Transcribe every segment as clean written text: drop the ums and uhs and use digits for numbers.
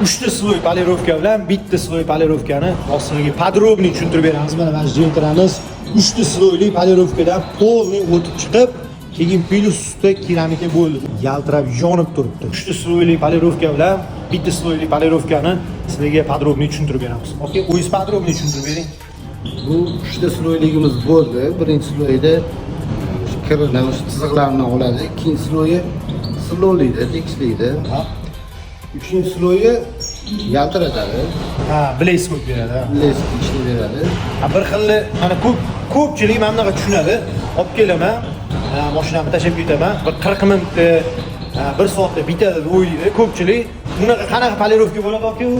Uchta слой polirovka bilan bitta слой polirovkani hozir подробный tushuntirib beramiz. Mana shu Gentramiz uchta слой li polirovkadan полный o'tib chiqib, keyin plyus ustida keramika bo'ldi. Yaltirab yonib turibdi. Uchta слой li polirovka bilan bitta слой li polirovkani sizlarga подробный tushuntirib beramiz. Okey, o'zingiz подробный tushuntirib bering. Bu uchta слой ligimiz bo'ldi. Birinchi слой da kirini, o'sha chiziqlarni oladi. Ikkinchi слой i silliqlaydi, tekislaydi. Uchinchi слой i yaltiratadi. Ha, блеск qo'yib beradi. Ha. Блеск ishlab beradi. Ha, bir xilli mana ko'pchilik mana bunaqa tushunadi. Olib kelaman, ha, mashinamni tashlab ketaman, bir 40 minutda, ha, bir soatda bitadi deb o'ylaydi ko'pchilik. Bunaqa qanaqa polirovka bo'ladi, aka, u?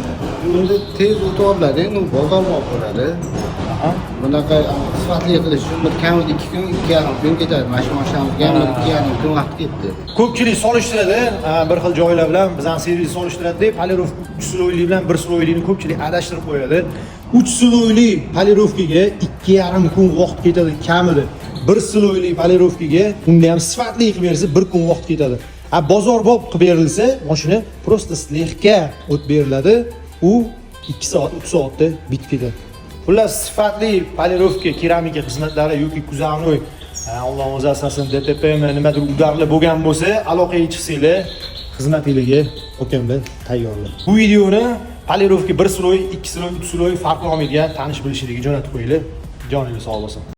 Endi tez o'tib oladi, endi u bozorbop bo'ladi. Bunaqa sifatli qilish uchun bir kamida 2 kun, 2,5 kun ketadi. Mana shu mashinamizga ham bir 2,5 kun vaqt ketdi. Ko'pchilik solishtiradi, ha, bir xil joylar bilan bizani servis solishtiradi, polirovka uch слой li bilan bir слой lini ko'pchilik adashtirib qo'yadi. Uch слой li polirovkaga 2,5 kun vaqt ketadi kamida. Bir слой li polirovkaga, unda ham sifatli qilib bersa, bir kun vaqt ketadi. A bozorbop qilib berilsa, mashina просто слегка o't beriladi, u 2 soat, 3 soatda bitib ketadi. Xullas, sifatli polirovka, keramika xizmatlari yoki кузовной, Alloh o'zi asrasin, DTPmi, nimadir удар lar bo'lgan bo'lsa, aloqaga chiqsanglar, xizmatinglarga okamlar tayyorlar. Bu videoni polirovka bir слой, ikki слой, uch слой farq olmaydigan tanish bilishligiga jo'natib qo'yinglar. Joningiz sog' bo'lsin.